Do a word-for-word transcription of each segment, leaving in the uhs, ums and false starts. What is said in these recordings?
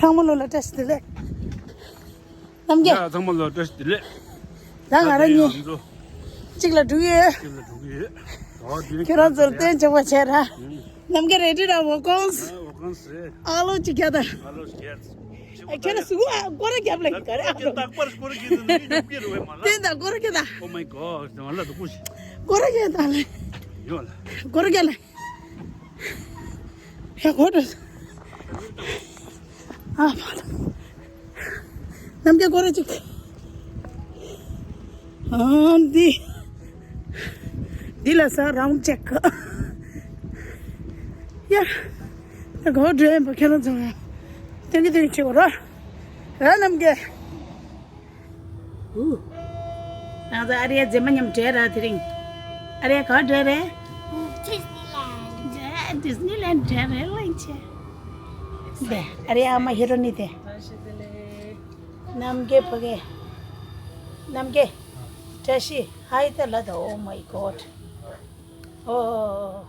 ཚང་མ་ལོ་ལ་བཀྲ་ཤིས་བདེ་ལེགས། རྣམ་རྒྱལ། ཡ་ཚང་མ་ལ་བཀྲ་ཤིས་བདེ་ལེགས། ད་ང་རང་གཉིས་ང་ཚོ་གཅིག་ལ་འགྲོ་གི་ཡོད། གཅིག་ལ་འགྲོ་གི་ཡོད། ད་དེ་ཁྱོད་རང་ཚོར་སྟོན་ཆོག་པ་བྱས་ར། ཨུམ། རྣམ་རྒྱལ་རེ་ཌི་ར་བོ་ཀོང་སི། ཨ་བོ་ཀོང་སི། ཨ་ལོ་ཅིག་རྒྱ་ད། ཨ་ལོ་ཅིག་རྒྱ། ཁྱོད་རང་སུ་ཨ་སྐོར་ར་རྒྱབ་ལ་ཡིན་ག་རེ་ཨ་ལོ། རྟག་པར་སྐོར་ར་རྒྱབ་ནས་ཡོང་གི་རེད་བས་མ་ལ། དེ་ད་སྐོར་ར་རྒྱ་ད། Oh my god ང་ལ་དུ་ཀུ་ཤི། སྐོར་ར་རྒྱ་ད་ལེ། ཡོད་ལ། སྐོར་ར་རྒྱ་ལེ། ཧེ་གོ་ཏོ། ཨ་ཕ་ལ། རྣམ་རྒྱལ་སྐོར་ར་ཅིག་ཨ་འདི། འདི་ལ་ས་རའུན་ཌི་ཅེག་ཡ། ད་གོ་འགྲོ་ཡིན་པ་ཁྱེད་རང་ཚོ་ཡ། སྟོན་གི་སྟོན་གི་བྱེད་གོ་ར། ར་རྣམ་རྒྱལ། ཨུ། ང་ཚོ་ཨ་རིའི་མཛེས་མ་མཉམ་འབྲེལ་ར་དེ་རིང་། ཨ་རིའི་ག་འབྲེལ་རེད། ཌི་སི་ནི་ལན། ཌི་སི་ནི་ལན་འབྲེལ་རེད་ལ་ཡིན་ཆེ། དེ་ཨ་རིའི་ཨ་མ་ཧེ་རོ་ནི་དེ། རྣམ་རྒྱལ་ཕ་གི། རྣམ་རྒྱལ། བཀྲ་ཤིས་ཧའི་ད་ལ་ད། Oh my god. Oh,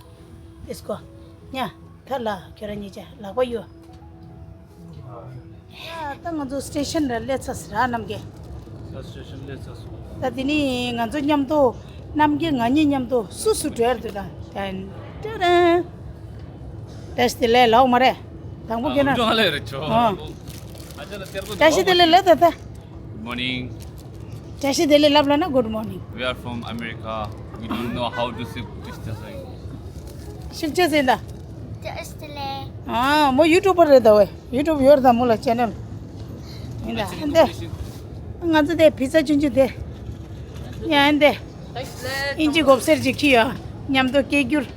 let's go. ཉ། ད་ལ་ཁྱོད་རང་གཉིས་ཆ་ལག་པ་གཡུག་ད་ང་ཚོ་སི་ཊེ་ཤན་ལ་སླེབས་ཚར་ཟེར་ར་རྣམ་རྒྱལ། ད་སི་ཊེ་ཤན་སླེབས་ཚར་སོང་། ད་དེ་ནི་ང་ཚོ་མཉམ་དུ་རྣམ་རྒྱལ་ང་གཉིས་མཉམ་དུ་སུ་སུ་འགྲོ་ཡར་འདུག་ད་ཏན་ཏན། བཀྲ་ཤིས་བདེ་ལེགས་ལགས་མ་རེད། དང་པོ་ཁྱོད་རང་། ལ་རེ་ཆོ། ཨ། བཀྲ་ཤིས་བདེ་ལེགས་ལབ་ད་ད། Good morning. བཀྲ་ཤིས་བདེ་ལེགས་ལབ་ལ་ན། Good morning. We are from America. We don't know how to say Christian sign. ཤུགས་ཆེ་ཟེར་ད། བཀྲ་ཤིས་བདེ་ལེགས། ཨ་མོ་ཡུ་ཊུབ་པར་རེད་ད་བས། ཡུ་ཊུབ་ཡོད་རེད་ད་མོ་ལ་ཅེ་ནལ། ཡིན་ད་ཨ་འདི། ང་ཚོ་དེ་ཕི་ཛ་ཆུང་ཆུང་དེ། ཡ་འདི། ཨིན་ཇི་གོབ་སེར་ཅིག་ཁྱི་ཡོད། མཉམ་དུ་སྐད་སྒྱུར།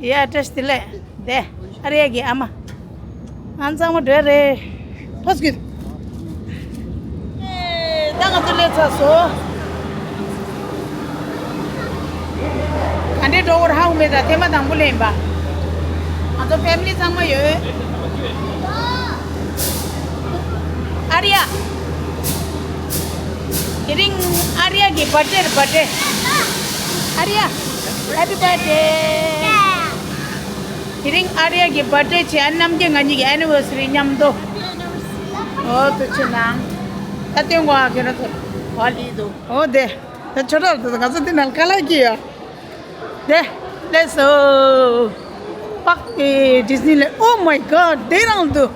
ཡ་བཀྲ་ཤིས་བདེ་ལེགས། དེ། ཨ་རི་ཡ་གི་ཨ་མ། ང་ཚང་མ་འགྲོ་རེད། ཕོ་སྐྱིད། ཨེ། ད་ང་ཚོ་སླེབས་ཚར་སོང་། ག་འདྲའི་འགྲོ་བར་ཧ་གོ་མེད་ད། ཐེངས་མ་དང་པོ་སླེབས་ཡིན་པ། ང་ཚོ་ཕེ་མི་ལི་ཚང་མ་ཡོད། ཨ་རི་ཡ། དེ་རིང་ཨ་རི་ཡ་གི་བར་ཌེ་རེད། བར་ཌེ། ཨ་རི་ཡ། Happy birthday. དེ་རིང་ཨ་རི་ཡ་གི་བར་ཌེ་བྱས། ཨ་རྣམ་རྒྱལ་ང་གཉིས་ཀྱི་ཨེ་ནི་ཝར་སི་རི་མཉམ་དུ། ཨོ་ཐུགས་རྗེ་གནང་། ད་སྟོན་གོ་ཨ་ཁྱོད་རང་ཚོ་བ་ལི་འདུག་ཨོ་དེ། ད་ཆོ་འཕྲུལ་དུ་ང་ཚོ་འདི་ནང་ཁ་ལག་གི་ཡོད། དེ། སླེབས་སོང་། པག་ཨེ་ཌི་སི་ནི་ལེན། Oh my god དེ་རང་འདུག་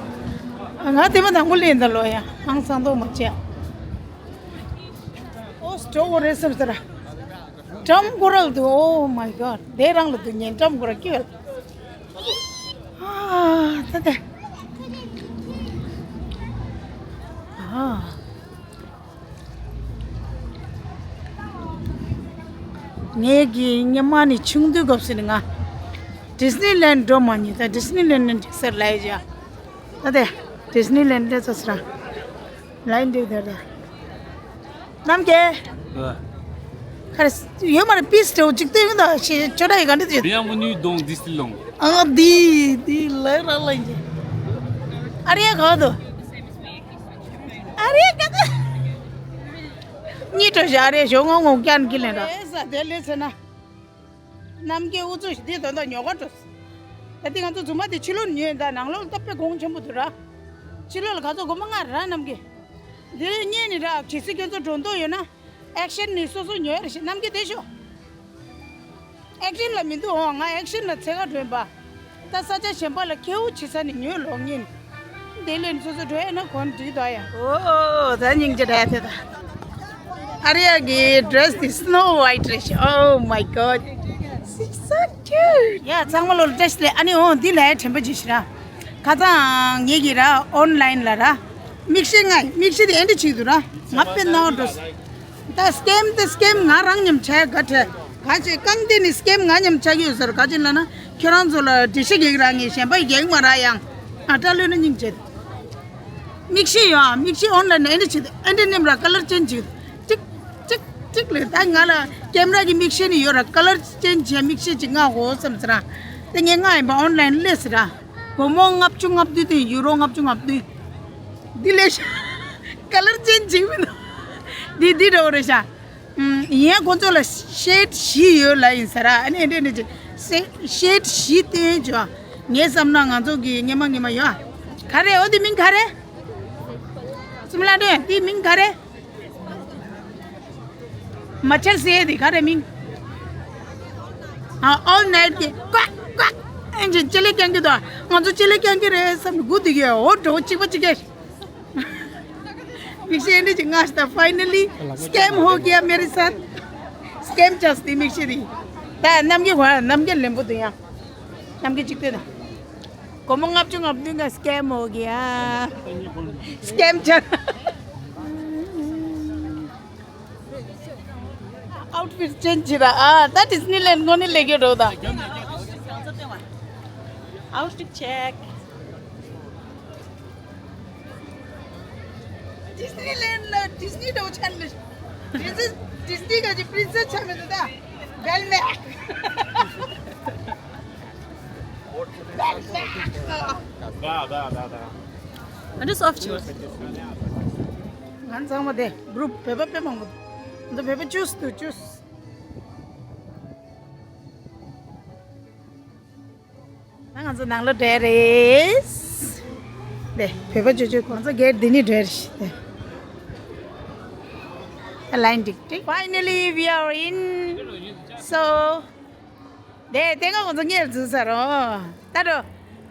ང་དེ་མ་དང་པོ་སླེབས་ཡིན་ད་ལོ་ཡ། ཧང་སང་མདོག་མ་བྱས། ཨོ་སི་ཊོ་བོ་རེད་བསམ་ཟེར། ཀྲམ་ཀོ་རལ་འདུག Oh my god དེ་རང་ལ་འདུག་ཉན་ཀྲམ་ཀོ་རལ་སྐྱོལ། ཨ་ད་དེ། ཨ། ངས་ཀྱི་སྔོན་མ་ནས་ཆུང་དུས་སྐབས་སུ་ནས་ང་ཌི་སི་ནི་ལན་འགྲོ་མ་མྱོང་། ད་ཌི་སི་ནི་ལན་ནས་འགྲིག་ས་རེད་ལབ་ཡ། ད་དེ་ཌི་སི་ནི་ལན་སླེབས་ཚར་སོང་། ལན་འགྲིག་དེར་ད། རྣམ་རྒྱལ། ཨ། ཁ་རེ་ཡོད་མ་རེད། པིས་ཏེ་འོ་གཅིག་ལྟོས་ཡོང་ད་ཤེས་ཆོ་འདྲ་ཡི་ག་འདྲ་ཡོད། Bienvenue dans Disneyland. ཨ་འདི་འདི་ལ་ར་ལ་ཡིན། ཨ་རི་ཡ་ག་དུ། ཨ་རི་ཡ་ག་དུ། གཉིད་བྲོ་བཞག་རེད། ཞོགས་ངོ་ངོ་ཀྱན་གི་ལེན་ར། ཨེ་ས་དེ་ལས་ཚེ་ན། རྣམ་རྒྱལ་ཨུ་ཚུགས་ཤིག་འདི་དོན་དག་ཉོ་ག་འགྲོ། ད་འདི་ང་ཚོ་རྫུན་མ་དེ་ཕྱི་ལོགས་ཉོས་ད། ནང་ལོགས་ལ་སྟབས་པའི་གོང་ཆེན་པོ་འདུག་ར། ཕྱི་ལོགས་ལ་ག་ཚོད་སྒོར་མོ་ལྔ་ར་རྣམ་རྒྱལ། འདི་ལས་གཉེར་ནི་ར་གལ་སྲིད་ཁྱོད་ཚོ་འགྲོ་འདོད་ཡོད་ན། ཨེག་ཤན་ནི་སོ་སོ་ཉོ་ཡ་རེད་ཤག་རྣམ་རྒྱལ་དེ་ཤོག་ཨེག་ཤན་ལ་མི་འདུག་ཨོ། ང་ཨེག་ཤན་ལ་འཚོལ་ག་འགྲོ་ཡིན་པ། ད་ས་ཆ་གཞན་པ་ལ་ཁེའུ་བྱེད་ས་ནི་ཉོས་ལོག་ཉིན། དེ་ལས་ནི་སོ་སོ་འགྲོ་ཡ་ན་གོ་ན་འགྲིག་ད་ཡ། ཨོ་ད་སྙིང་རྗེ་རེད་དེ་ད། ཨ་རི་ཡ་གི་ཌི་རེ་སི་དེ་སི་ནོ་ཝའི་ཊི་རེད་ཤག Oh my god. She's so cute. ཡ་ཚང་མ་ལོ་ལ་བཀྲ་ཤིས་བདེ་ལེགས། ཨ་ནི་ཨོ་འདི་ལ་ཡ་དྲན་པ་བརྗེད་ཤི་ར། ཁ་སང་ངེད་ཀྱི་ར་ཨོན་ལན་ལ་ར། མིག་ཤེལ་ང་མིག་ཤེལ་དེ་ཨེ་འདྲ་བྱེད་འདུག་ར། ང་དཔེ་ནོར་འགྲོ། ད་སི་ཀེམ་དེ་སི་ཀེམ་ང་རང་མཉམ་བྱས་ག་བྲལ། ག་ཅེ་རྐང་དེ་ནི་སི་ཀེམ་ང་མཉམ་ཆགས་ཀྱི་ཡོད་ཟེར། ག་ཅེ་ལ་ན་ཁྱོད་རང་ཚོ་ལ་འགྲེལ་བཤད་རྒྱག་རང་ངས་གཞན་པ་ཡི་རྒྱག་མ་ར་ཡང་ཨ་སྐྲ་ལོས་ན་སྙིང་རྗེ། མིག་ཤེལ་ཡོད་ཨ། མིག་ཤེལ་ཨོན་ལན་ཨེ་འདྲ་བྱེད་ཨེ་འདྲ་ནེམ་ར་ཀ་ལར་ཅེན་ཇི་བྱེད། ཅིག་ཅིག་ཅིག་ལས་ད་ང་ལ་ཀེམ་ར་གི་མིག་ཤེལ་ནི་ཡོད་ར། ཀ་ལར་ཅེན་ཇི་བྱས་མིག་ཤེལ་ཅིག་མངགས་དགོས་བསམ་ཟེར་ར། དེ་ངས་མངགས་ཡིན་པ་ཨོན་ལན་སླེབས་ཟེར་ར། སྒོར་མོ་ལྔ་བཅུ་ང་བདུན་དེ་ཡུ་རོ་ལྔ་བཅུ་ང་བདུན། འདི་ལས་ཤ་ཀ་ལར་ཅེན་ཇི་བྱེད་མི་འདུག་འདི་འདི་འདྲ་བོ་རེད་ཤག་ཡིན་ཡང་ཁོ་ཚོ་ལ་ཤེད་བཞི་ཡོད་ལ་ཡིན་ཟེར་ར། ཨ་ནི་འདྲ་འདྲ་ཅིག་ཤེད་བཞི་སྟོན་བྱོས། ངས་བསམ་ན་ང་ཚོ་གི་སྔོན་མ་སྔོན་མ་ཡོད། ག་རེ། འོ་དེ་མིང་ག་རེ། སིམ་ལ་ནས་དེ་མིང་ག་རེ། མ་ཆལ་ཟེར་དེ་ག་རེ་མིང་། ཨ། ཨོལ་ནའིཊ་གི་ཀ་ཀ་ཨེ་ཅི་ཅི་ལེ་རྐྱང་གི་དོ། ང་ཚོ་ཅི་ལེ་རྐྱང་གི་རེད་བསམ་ནས་སྒུག་བསྡད་ཀྱི་ཡོད། འོ་འགྲོ་གཅིག་པ་གཅིག་གི། མིག་ཤེལ་འདི་ཅིག་ང་ཤི་ད། ཕའི་ནལ་ལི་སི་ཀེམ་ཧོ་གི་ཡ་མེ་རེ་སཱཐ། སི་ཀེམ་ཅས་ཏི་མིག་ཤེལ་དེ། ད་རྣམ་རྒྱལ་བ་རྣམ་རྒྱལ་ལེན་པོ་དུ་ཡ། རྣམ་རྒྱལ་གཅིག་ལྟོས་ན། སྒོར་མོ་ལྔ་བཅུ་ང་བདུན་ག་སི་ཀེམ་ཧོ་གི་ཡ། སི་ཀེམ་ཅས། ཨའུཊ་ཕིཊ་ཅེན་ཇི་བྱེད་ར། ཨ། ད་ཌི་སི་ནི་ལེན་ཌི་ངོ་ནས་ལེགས་ཡོད་འགྲོ་ད། ཨའུཊ་ཕིཊ་ཅེཀ། ཌི་སི་ནི་ལེན་ཌི་ལ་ཌི་སི་ནི་འདྲ་བོ་ཆགས་ནས། ཌི་སི་ཌི་སི་ནི་ག་ཅི་པི་རིན་སེ་སི་ཆགས་མེད་འདུག་ད། བེལ་མེག། བེལ་མེག། ད་ད་ད་ད། ང་ཚོ་སོབ་ཅི། ང་ཚང་མ་དེ་གུ་རུབ་བོད་པ་དཔེ་མང་པོ་འདུག་ང་ཚོ་བོད་པ་བཅུ་འདུག་བཅུ། ང་ཚོ་ནང་ལོགས་འགྲོ་རེད། དེ་བོད་པ་ཅོ་ཅོ་ཁོང་ཚོ་གེ་ཊི་འདི་ནས་འགྲོ་རེད། དེ་ལའིན་ཀྲིག་ཀྲིག། Finally, we are in. So, དེ་དེ་ག་ཁོང་ཚོ་ངེར་འཛུལ་ཚར་རོ། ད་འགྲོ།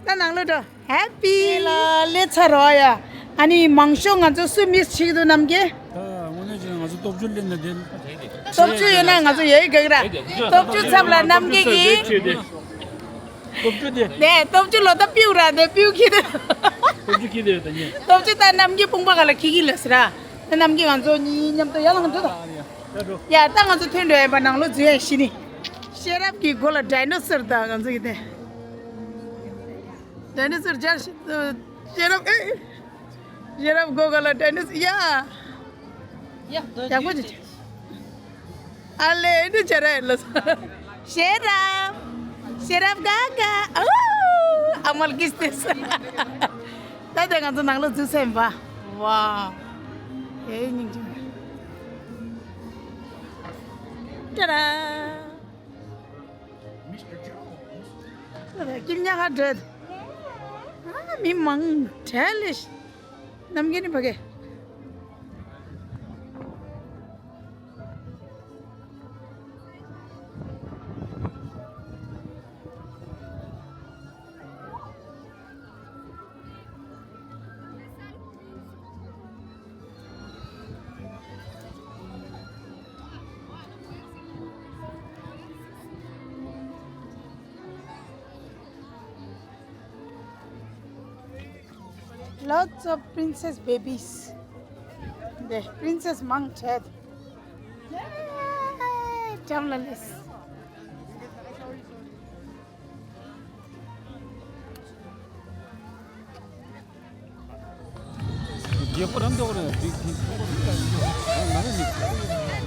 ད་ནང་ལོགས་འགྲོ། ཧེ་པི། ལ་སླེབས་ཚར་རོ་ཡ། ཨ་ནི་མང་ཤོས་ང་ཚོ་སུ་མིས་བྱེད་ཀྱི་འདུག་རྣམ་རྒྱལ། ད་དངོས་གནས་བྱས་ན་ང་ཚོ་སྟོབས་བཅུ་སླེབས་ན་བདེ། སྟོབས་བཅུ་ཡོད་ན་ང་ཚོ་ཡོད་དགའ་གི་ར། སྟོབས་བཅུ་ཚབ་ལ་རྣམ་རྒྱལ་གྱིས། སྟོབས་བཅུ་དེ། ནས་སྟོབས་བཅུ་ལོ་ད་པིའུ་ར་དེ་པིའུ་ཁྱི་དེ། སྟོབས་བཅུ་ཁྱི་དེ་ད་ཉེ། སྟོབས་བཅུ་ད་རྣམ་རྒྱལ་དཔུང་པ་ག་ལ་ཁྱི་ཁྱི་ལ་ཟེར་ར། ད་རྣམ་རྒྱལ་ང་ཚོ་གཉིས་མཉམ་དུ་ཡར་ལངས་འགྲོ་ད། ཡ་ད་ང་ཚོ་ཐོན་འགྲོ་ཡ་པ་ནང་ལོགས་འཛུལ་ཡ་ཤི་ནི། ཤེས་རབ་ཀྱི་མགོ་ལ་ཌའི་ནོ་སར་ད་ང་ཚོ་གི་དེ། ཌའི་ནོ་སར་སྦྱར་ཤི། ཤེས་རབ་ཨེ། ཤེས་རབ་མགོ་ག་ལ་ཌའི་ནོ་སར་ཡ། ཡག་པོ་ཅིག་ཨ་ལེ་འདི་བྱ་ར་ལ། ཤེས་རབ། ཤེས་རབ་ག་ག་ཨོ། ཨ་མལ་གིས་ཏེས། ད་དེ་ང་ཚོ་ནང་ལོགས་འཛུལ་སེམས་པ། ཝའོ། ཨེ་སྙིང་རྗེ། ཏྲ་ར། སྐྱིད་ཉག་ཧ་འདྲེད། ཨ་མི་མང་དྲགས་ལེ། རྣམ་རྒྱལ་ནི་ཕ་གི། Lots of princess babies. དེ་པི་རིན་སེ་སི་མང་ཆེ། འགྲམ་ལ་ལེས། རྒྱལ་པོ་རང་འདྲ་བོ་རེད། དེ་དེ་ཁོ་རང་འདྲ་བོ་རེད། ང་རང་ནི།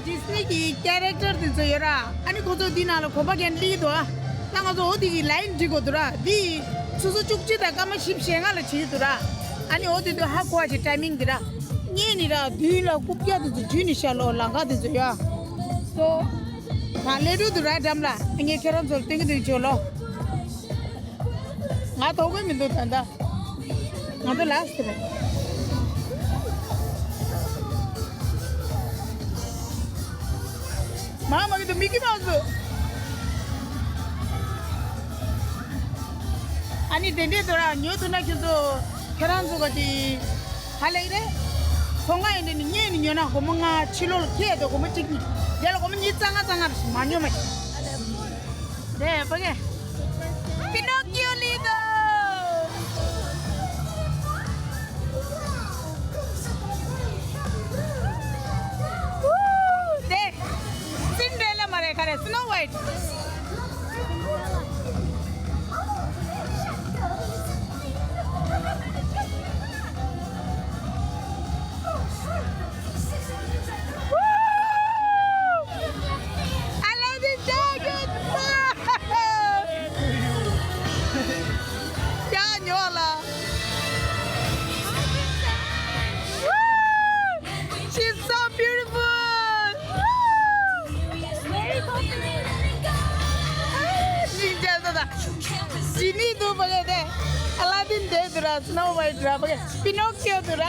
ཌི་སི་ནི་གི་ཀེ་རེག་ཊར་དེ་ཚོ་ཡོད་ར། ཨ་ནི་ཁོ་ཚོ་འདི་ནང་ལ་གོམ་པ་གན་སླེབས་འདུག་ཨ། ད་ང་ཚོ་འོ་དེ་གི་ལའིན་འགྲིག་དགོས་འདུག་ར། འདི་སོ་སོ་བཅུ་གཅིག་དང་སྐར་མ་བཞི་བཅུ་ཞེ་ལྔ་ལ་བྱེད་ཀྱི་འདུག་ར། ཨ་ནི་འོ་དེ་དུས་ཧ་གོ་བ་ཞིག་ཊའི་མིང་འདི་ར། ངས་ནི་ར་མདུན་ལ་རྐུབ་བཀྱག་དེ་ཚོ་འཇུས་ནས་བཞག་ལོ། ལམ་ཁ་དེ་ཚོ་ཡ། སོ། ད་སླེབས་འགྲོ་འདུག་ར་འགྲམ་ལ། ངས་ཁྱེད་རང་ཚོར་སྟོན་གྱི་འདུག་ཅོ་ལོ། ང་དོགས་པ་མི་འདུག་ད་ལྟ། ང་ཚོ་ལ་སི་རེད། མ་མ་གི་འདུག་མི་ཀི་མའོ་སི། ཨ་ནི་དེ་འདྲའི་དོ་ར་ཉོ་ཐུབ་ན་ཁྱོད་ཚོ་ཁྱེད་རང་ཚོ་ག་ཅི་ཧ་ལས་རེད། ཁོ་ང་ཡིན་ནི་ངས་ནི་ཉོ་ན་སྒོར་མོ་ལྔ། ཕྱི་ལོགས་ལ་ཁྱེད་དོ་སྒོར་མོ་གཅིག་གཉིས། དེ་ལ་སྒོར་མོ་ཉིས་རྩ་ལྔ་རྩ་ལྔ་རེད། མ་ཉོ་མ་ཤེས། དེ་ཕ་གི། Pinocchio little. དེ། Cinderella མ་རེད། ག་རེ། Snow White. I love this jacket. Snow White ར་བ་Pinocchio དུ་ར།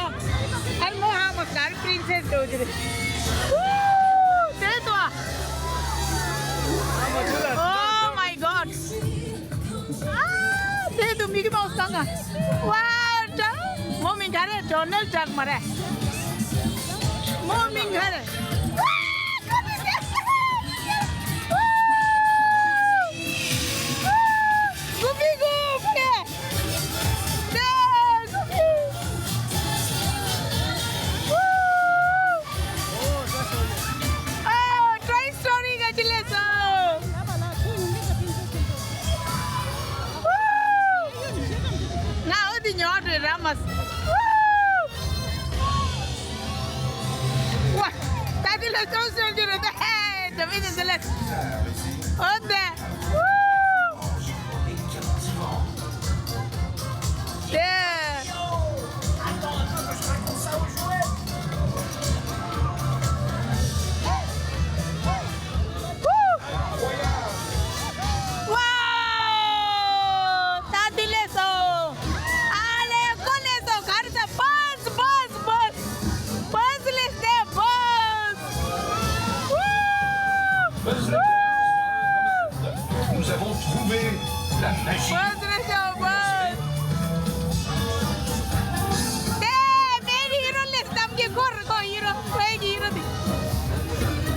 ཨ་མོ་ཧ་མ་ཀར་princess དུ་ཅི་རེད། Woo! དེ་དུ་ཨ། Oh my God! ཨ་དེ་དུ་Mickey Mouse གང་ག Wow! ད་མོ་མིང་ག་རེ། Donald Duck མ་རེད། མོ་མིང་ག་རེ། Goofy Goof! Toy Story ག་ཅི་ལས་སོ། ང་འོ་དེ་ཉོ་རེ་ར་མ། ཝ། ད་དེ་ལས་ཅོ་ཤོར་གྱི་རེད་ད། ཧེ། དེ་མིན་དེ་ལས། འོ་དེ། དེ། ཝའོ། ད་དེ་ལས་སོ། ཨ་ལེ་ཀོ་ལས་སོ། ག་རེ་ད། Buzz, Buzz, Buzz. Buzz ལས་སྟེ། Buzz. Buzz l'éclair, nous avons trouvé la magie. Buzz ལས་སོ། Buzz. དེ་མེ་ཧི་རོ་ལས་གཏམ་གྱི་སྐོར། ཁོ་ཧི་རོ། ཁོའི་གི་ཧི་རོ་དེ།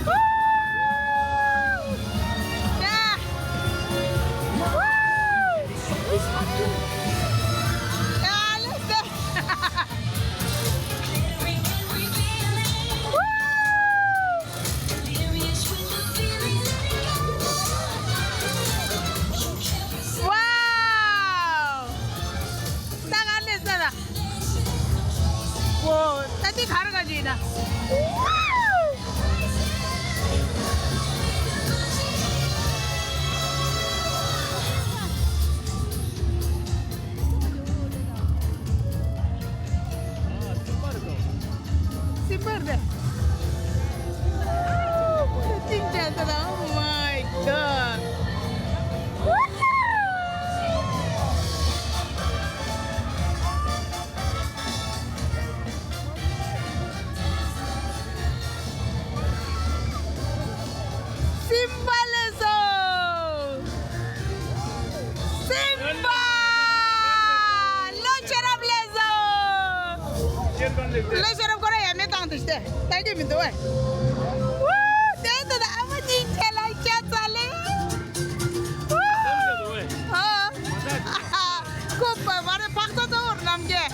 ཝུ། ཡ། ཝུ། ཡ། ལེགས་སོ། ཝུ། ཝའོ། ད་ག་ལེ་ས་ལ། ཝོ། ད་འདི་ག་རེ་ག་ཅིག་ཡིན་ན། སིམ་པར་རེད། ཅིག་དྲན་ད་ལ། Oh my God. སིམ་པ་ལེ་སོ། སིམ་པ། ལོ་ཤེས་རབ་ལེ་སོ། ལོ་ཤེས་རབ་ཁོ་ར་ཡ་མེ་བཏང་དུ་ཤྟེ། ལྟ་གི་མི་འདུག་ཨེ། ཝུ། དེ་ད་ད་ཨ་མ་གཉིས་ཁྱེད་ལ་ཤ་ཚ་ལེ། ཨ། ཁོ་པ་བ་རེ་ཕག་ཚ་ཚ་བོར་རྣམ་རྒྱལ།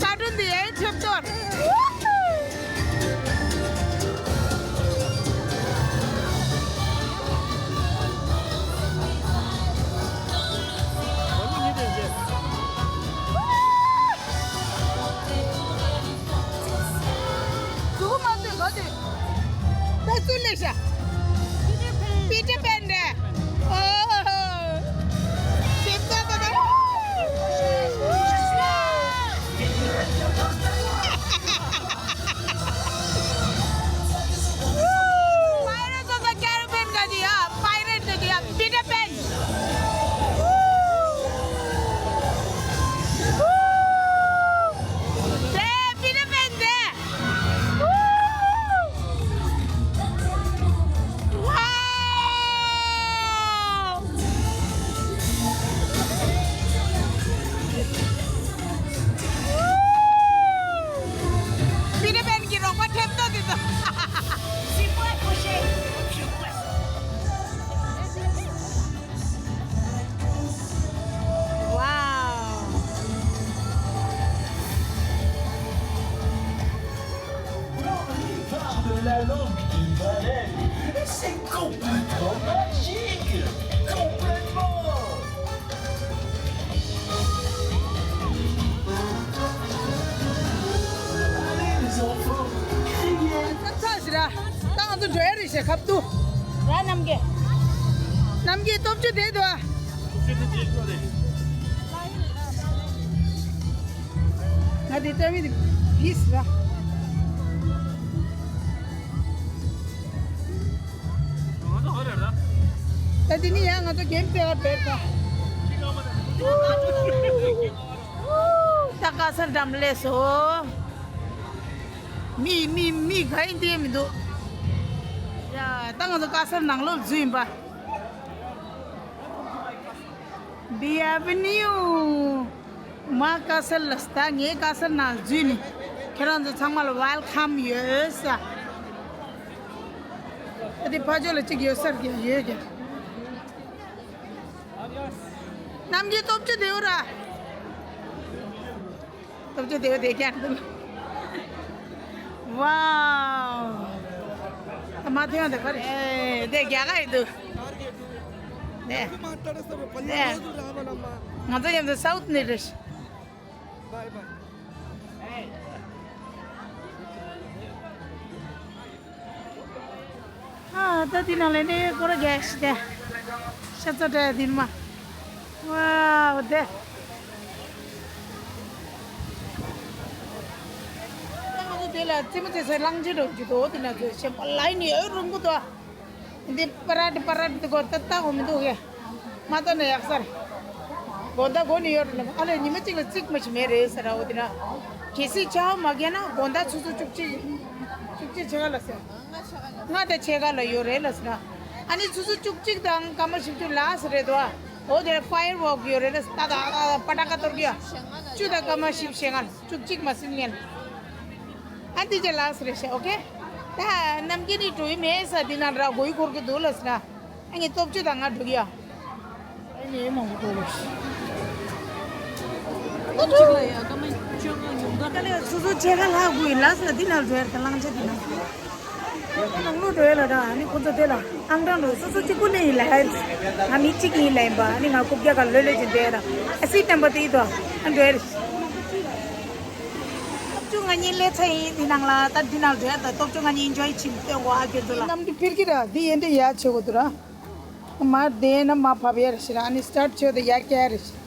ཀ་ཊུན་འདི་ཡའི་ཁྲེབ་གཏོར། ད་སུ་ལས་ཤ། པི་ཊར་པན་རེད། ཨོ། ཞིབ་ཚགས་པ་རེད། Pirates of the Caribbean ག་ཅི་ཡ། Pirate ག་ཅི་ཡ། པི་ཊར་པན། དེ་པི་ཊར་པན་དེ། Wow! པི་ཊར་པན་གྱི་རོགས་པ་ཁྲེབ་ཏོ་དེ་ཚོ། Wow! Dans les bars de la langue du Ballet, c'est complètement magique. Complètement. Allez les enfants, criez. ད་ང་ཚོ་འགྲོ་ཡ་རེད་ཤག་ཁབ་ཏུ། ར་རྣམ་རྒྱལ། རྣམ་རྒྱལ་སྟོབས་ཆུ་དེ་འདུག་ཨ། ང་དེ་ལྟ་བུའི་བིས་ར། ད་དེ་ནི་ཡང་ང་ཚོ་གེམ་རྩེ་བ་བེར་ད། ད་དཀར་གསལ་འགྲམ་སླེབས་སོང་། མི་མི་མི་ག་ཡིན་དེ་མི་འདུག་ཡ་ད་ང་ཚོ་དཀར་གསལ་ནང་ལོགས་འཛུལ་ཡིན་པ། Bienvenue. མ་དཀར་གསལ་ལ་ད་ངའི་དཀར་གསལ་ནང་འཛུལ་ནས་ཁྱེད་རང་ཚོ་ཚང་མ་ལ་welcome ཡོད་ས། ད་དེ་ཕ་ཇོ་ལ་གཅིག་ཡོད་སར་གྱི་ཡོད་ཀྱང་། རྣམ་རྒྱལ་སྟོབས་ཆེ་དེ་འོ་ར། སྟོབས་ཆེ་དེ་འོ་དེ་ཀྱང་འདུག་ཝའོ། ད་མ་ཐོན་དེ་ག་རེ། ཨེ་དེ་རྒྱ་གར་ཡིན་འདུག་ནས། ནས། ང་ཚོ་མཉམ་དུ་སའུ་ཐི་ནས་རེད། ཨ་ད་འདི་ནང་ལས་ནས་སྐོར་རྒྱག་ཤི་དེ། ཤ་ཚ་དྲ་འདི་མ། ཝའོ་དེ། ད་ང་ཚོ་དེ་ལ་རྩེད་མོ་རྩེ་སའི་གླང་ཆེན་འགྲོ་རྒྱུ་དོ་དེ་ན་ཚོ་ཞེན་པ་ལ་ཡིན་ཡོད་རུང་གི་དོ། འདི་པ་ར་ཏི་པ་ར་ཏི་གོ་ཏ་ཏ་གོ་མི་འདུག་གས། མ་ཏོ་ན་ཡག་ས་རེད། དགོང་དག་དགོ་ནི་ཡོད་རེད་ལ་ཨ་ལས་ཉི་མ་གཅིག་ལ་གཅིག་མ་ཞིག་མེད་རེད་ཟེར་ར་འོ་དེ་ན། གལ་སྲིད་ཆ་བ་མ་རྒྱག་ན་དགོང་དག་ཆུ་ཚོད་བཅུ་གཅིག་བཅུ་གཅིག་ཕྱེད་ཀ་ལ་ཟེར། ལྔ་དང་ཕྱེད་ཀ་ལ་ཡོད་རེད་ལ་ཟེར་ན། ཨ་ནི་ཆུ་ཚོད་བཅུ་གཅིག་དང་སྐར་མ་བཞི་བཅུ་ལ་ཟེར་རེད་དོ། འོ་དེ་ཕ་ཡར་ཝོག་ཡོད་རེད་ལ་ཟེར་ད་ད་པ་ཏ་ཀ་གཏོར་གི་ཡ། བཅུ་དང་སྐར་མ་བཞི་བཅུ་ཕྱེད་ཀ་ལ། བཅུ་གཅིག་མ་ཟིན་ངན། ཨ་འདི་ཅི་ལགས་རེད་ཤག་ཨོ་ཁེ། ད་རྣམ་རྒྱལ་ནི་འགྲོ་ཡི་མེད་ས་འདི་ན་ར་གོ་ཡི་འཁོར་གི་འདུག་ལ་ཟེར་ན། ཨ་ངས་སྟོབས་བཅུ་དང་ང་འགྲོ་གི་ཡ། ཨ་ནི་མང་པོ་འགྲོ་གི་ཤག་ད་ལས་སོ་སོ་ཆེ་ཁ་ལྷག་དགོས་ཡི་ལ་ཟེར་འདི་ན་འགྲོ་ཡར་ད་གླང་ཆེན་འདི་ན། ནང་ལོགས་འགྲོ་ཡ་ལ་ར་ཨ་ནི་ཁོ་ཚོ་དེ་ལ་ཨང་གྲངས་འགྲོ་སོ་སོ་གཅིག་པུ་ནས་ཡིན་ལ་ཧེ། ང་མི་གཅིག་ཡིན་ལ་ཡིན་པ་ཨ་ནི་ང་རྐུབ་བཀྱག་ག་ལོས་ལོས་ཀྱི་འདྲེ་ར་ཨ་སི་བསྟན་པ་དེ་ཡིན་དོ་ཨ་འགྲོ་ཡ་རེད། སྟོབས་བཅུ་ང་གཉིས་སླེབས་ཚར་ཡིན་འདི་ནང་ལ་ད་འདི་ནང་འགྲོ་ཡ་ད་སྟོབས་བཅུ་ང་གཉིས་ཨིན་ཇོའི་བྱིན་སྟོན་གོ་ཨ་ཁྱོད་ཚོ་ལ། གནམ་གྲུ་འཕེར་གི་ར་འདི་ཡན་འདྲེ་ཡ་ཆེ་གོ་དུ་ར། མ་དེ་ན་མ་ཕབ་ཡ་རེད་ཤི་ར་ཨ་ནི་སི་ཊར་ཊི་བྱོས་ད་ཡ་ཀྱ་རེད་ཤི།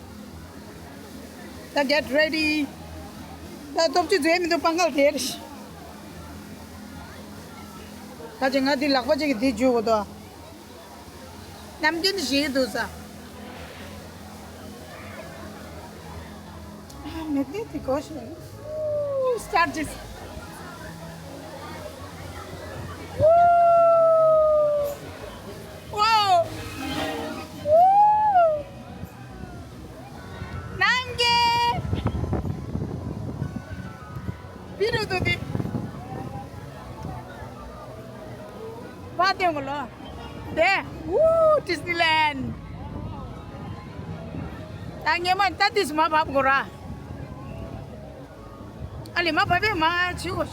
ད་གེཊ་རེ་ཌི། ད་སྟོབས་བཅུ་རྫས་མི་འདུག་པང་ཁལ་དེར། ད་ཅི་ང་འདི་ལག་པ་གཅིག་གིས་འདི་འཇུ་དགོས་དོ། རྣམ་རྒྱུན་ཞིག་འདུག་ས། མེད་དེ་དེ་གོ་ཤེས། སི་ཊར་ཊི་ཇི། ཝའོ། རྣམ་རྒྱལ། བི་རུ་དུ་དི། བ་དེ་ངོ་ལོ། དེ། ཝུ། ཌི་སི་ནི་ལེན། ད་ངས་མ་ད་དུས་མ་བབ་གོ་ར། ཨ་ལི་མ་བབ་པས་མ་བྱིའོ། ཝུ།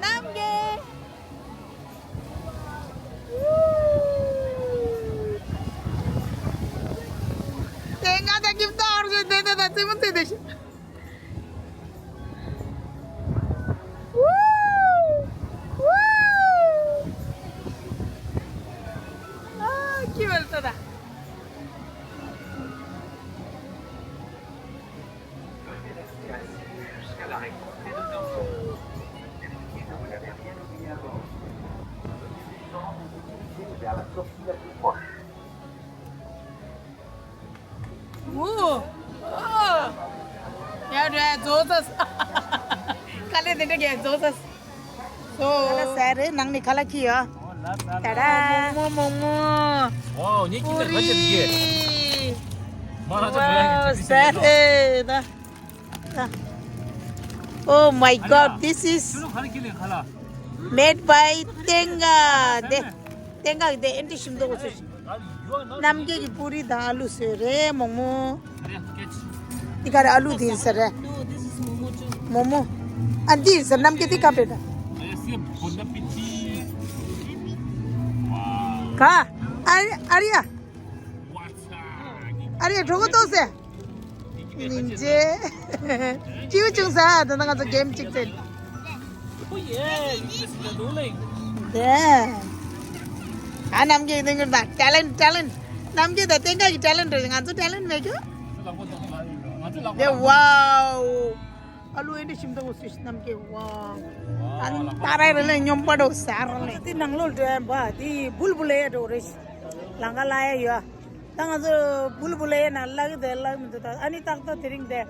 རྣམ་རྒྱལ། དེ་ང་དང་གིབ་ཏོར་ཞེས་དེ་དེ་དང་རྩེད་མོ་རྩེ་དེ་ཞིག་ཨ་ཁྱི་བལ་ཏོ་ད། ཝུ། ཝུ། ཡ་རེད་རྫོགས་ཚར། དཀའ་ལས་དེ་འདྲ་གས་རྫོགས་ཚར། སོ། ཁ་ལག་ཟ་རེད་ནང་ནས་ཁ་ལག་ཁྱི་ཡོད། ད་ར། མོག་མོག་མོག་མོག་ཝའོ་ཉིད་ཀྱི་ནས་ག་ཅི་རེད། ཝའོ་ཟ་རེད་ད། Oh my God, this is made by ཏེང་ག་དེ། ཏེང་ག་གི་དེ་ཨེ་འདྲ་ཞིམ་མདོག་ཚོ། རྣམ་རྒྱལ་གྱི་པུ་རི་དང་ཨ་ལུ་བཟོས་རེད་མོག་མོག་འདི་ག་རེ་ཨ་ལུ་འདི་ཟེར་རེད། མོག་མོག་ཨ་འདི་ཟེར་རྣམ་རྒྱལ་འདི་ག་རེ་རེད། ག་ཨ་རི་ཨ་རི་ཡ། ཨ་རི་གྲོགས་པོ་ཏོག་ཙེ། སྙིང་རྗེ། སྐྱིད་པོ་བྱུང་ས་ད་ལྟ་ང་ཚོ་གེམ་གཅིག་རྩེད། དེ། ཨ་རྣམ་རྒྱལ་གྱི་སྟེང་གི་ད་ཊེ་ལེན་ཊེ་ལེན། རྣམ་རྒྱལ་དང་ཏེང་ག་གི་ཊེ་ལེན་རེད་ང་ཚོ་ཊེ་ལེན་མེད་རྒྱུ། དེ་ཝའོ། ཨ་ལུ་ཨེ་འདྲ་ཞིམ་མདོག་སུ་ཞིག་རྣམ་རྒྱལ་ཝའོ། ཨ་ནི་ཏ་ར་རེ་ལེ་སྙོམས་པ་འགྲོ་ཟེར་ར་ལེ། དེ་ནང་ལོགས་འགྲོ་ཡ་འབའ་དེ་བུལ་བུལ་ཡ་འགྲོ་རེད། ལང་ཀ་ལ་ཡ་ཡོད། ད་ང་ཚོ་བུལ་བུལ་ཡ་ན་ལག་དེ་ལག་མི་འདུག་ད་ཨ་ནི་ཏག་ཏག་དེ་རིང་དེ་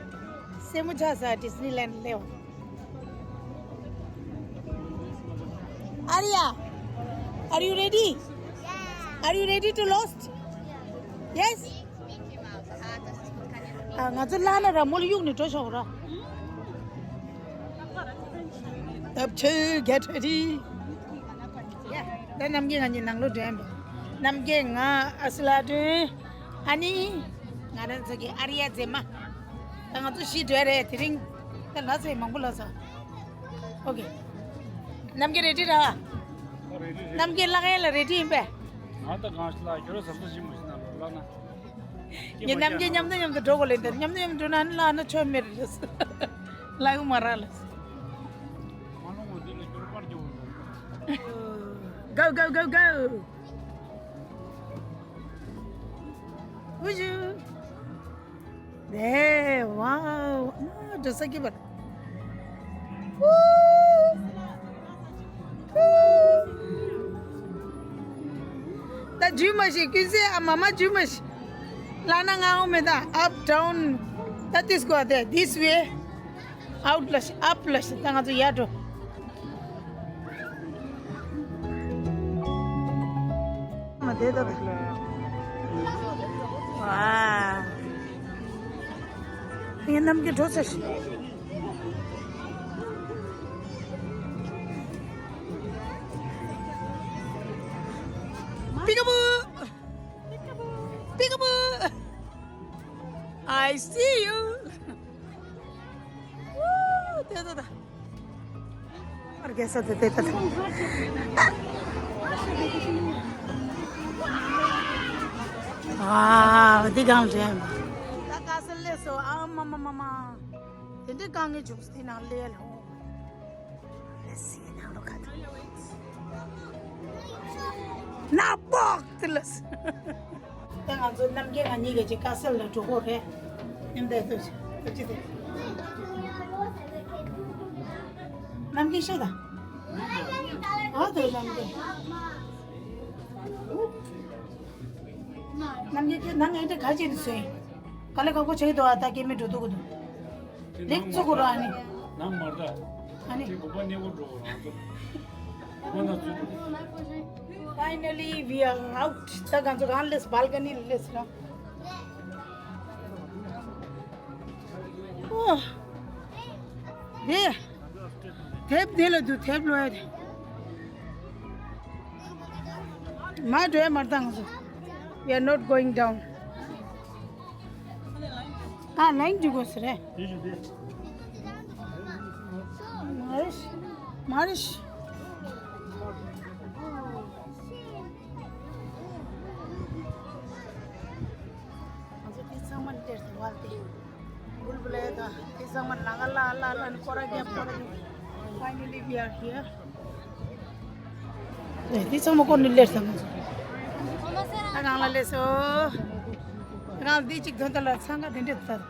སེ་མོ་ཆ་ས་ཌི་སི་ནི་ལན་ལེའོ། Arya, are you ready? Are you ready to lost? Yes? ཨ། ང་ཚོ་ལ་ན་ར་མོལ་གཡུག་ནས་འགྲོ་ཆོག་ར། ད་ཆོས་རྒྱ་ཁྲ་རི། ད་རྣམ་རྒྱལ་ང་གཉིས་ནང་ལོགས་འགྲན་པ། རྣམ་རྒྱལ། ང་། ཨ་སི་ལ་སྒྲོན། ཨ་ནི། ང་རང་ཚོ་གི་ཨ་རི་ཡ་མཛེས་མ། ད་ང་ཚོ་བཞི་འགྲོ་རེད་དེ་རིང་། ད་ལ་ཚེ་མང་པོ་ལ་ས། ཨོ་ཀེ། རྣམ་རྒྱལ་རེ་ཌི་ར། རྣམ་རྒྱལ་ལག་ཡ་ལ་རེ་ཌི་ཡིན་པས། ང་ད་གང་ཞིག་ལ་ཁྱོད་ར་ཟམ་ས་ཞིག་མ་ཞིག་ན་ལོ་ལ་ན། ངས་རྣམ་རྒྱལ་མཉམ་དུ་མཉམ་དུ་འགྲོ་དགོས་ལེ་འདིར། མཉམ་དུ་མཉམ་དུ་འགྲོ་ན་ལ་ན་ཆོ་མེར་ལ་ལ་ཡོང་མ་ར་ལ། Go, go, go, go! Bonjour! ནས་ཝའོ། ཨ་མ་འགྲོ་ས་ཀི་པར། ད་རྒྱུས་མ་ཤེས། ཀུན་གསལ། ཨ་མ་མ་རྒྱུས་མ་ཤེས། ལ་ན་ང་འོ་མེ་ད། up down. ད་this go there, this way. Out ལ་ཤི། up ལ་ཤི། ད་ང་ཚོ་ཡར་འགྲོ། མ་དེ་ད། ཝ། ངའི་རྣམ་རྒྱལ་འགྲོ་ཚར་ཤི། Peekaboo! Peekaboo! I see you! Woo! ད་ད་ད། ཨར་གེ་ས་ད་ད་ད་ད། ཨ། འདི་གང་རེད། ད་ག་ས་ལས་སོ། ཨ་མ་མ་མ་མ། དེ་འདྲའི་དཀའ་ངལ་བྱུང་སོང་། དེ་ནང་ལས་ལ། ལས་སི་ནང་ལོ་ཁ་ཐུག་ན་པོག་ཏི་ལ་སི། ད་ང་ཚོ་རྣམ་རྒྱལ་ང་གཉིས་ཀྱི་ཅིག་ཀ་སེལ་ལ་འགྲོ་གོ་རེད། ཉམས་དེ་ཚོ་ཅི་དེ། རྣམ་རྒྱལ་ཤོད་ད། ཨ་དེ་རྣམ་རྒྱལ། རྣམ་རྒྱལ་ཁྱོད་ནང་ངས་དེ་ག་ཅི་རེད་ཟེར། ག་ལེ་ག་གོ་བྱེད་དོ། ཨ་ད་སྐྱེ་མི་འགྲོ་འདུག་གི་འདུག་ལེགས་བཙུགས་ར་ནི། ནམ་མར་ད། ཨ་ནི། ཁྱེད་གོ་པ་གནས་སྐོར་འགྲོ་རང་ཚོ། གོ་པ་ན་ཚུད་འགྲོ། Finally, we are out. ད་གང་ཚོ་གང་ལེས་བལ་ཀ་ནི་ལེས་ར། ཨོ། དེ། དེབ་དེ་ལ་འདུག་དེབ་ལོས། མ་འགྲོ་ཡ་མར་ད་ང་ཚོ། We are not going down. ཨ། ལན་འཇུག་དགོས་ཟེར་རེད། མ་རེད། མ་རེད། ང་ཚོ་དེ་ཚང་མ་སླེབས་སོང་། བལ་དེ། བུལ་བུལ་ལས་དང་དེ་ཚང་མ་ལ་ང་ལ་ལ་ལ་ནི་སྐོར་ར་རྒྱབ་སྐོར་ར་རྒྱབ། Finally, we are here. དེ་ཚང་མ་སྐོར་ནས་སླེབས་སོང་། ང་ཚོ་ད་རང་ལ་སླེབས་སོང་། རང་འདི་གཅིག་དོན་དག་ལ་འཚང་ཁ་དེ་འདྲས་ད།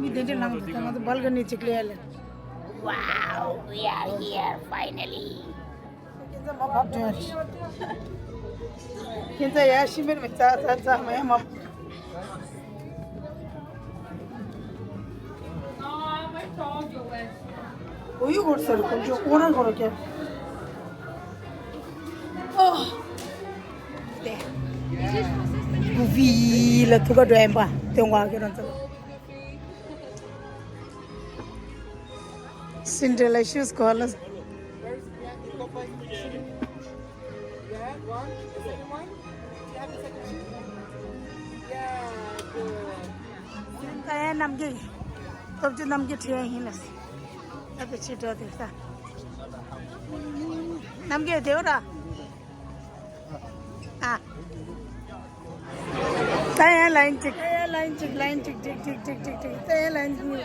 མི་དེ་འདྲས་ལངས་འདུག་ད་ང་ཚོ་བལ་ཀ་ནི་གཅིག་སླེབས་ལ། Wow, we are here finally. ཁྱེད་ཚོ་མ་བབ་དྲན། ཁྱེད་ཚོ་ཡ་ཤི་མེར་མི་ཙ་ཙ་ཙ་མ་ཡ་མ། འོ་ཡུ་གོར་སར་ཀོ་ཅོ་ཀོ་ར་ཀོ་ར་ཀྱ། ཨོ། དེ། བུ་བི་ལ་ཐུག་ག་འགྲོ་ཡིན་པ་དོན་ག་གི་རང་ཚོ། Cinderella shoes callers. You have one? The second one? You have the second shoe? Yeah, good. ད་ཡ་རྣམ་རྒྱལ། སྟོབས་ཆེ་རྣམ་རྒྱལ་ཁྲིད་ཡ་ཡིན་ལ། ད་དེ་ཕྱི་དྲོ་དེ་ལྟ། རྣམ་རྒྱལ་དེ་འོ་ར། ཨ། ད་ཡ་ལན་གཅིག་ད་ཡ་ལན་གཅིག་ལན་གཅིག་གཅིག་གཅིག་གཅིག་གཅིག་ད་ཡ་ལན་གཉིས།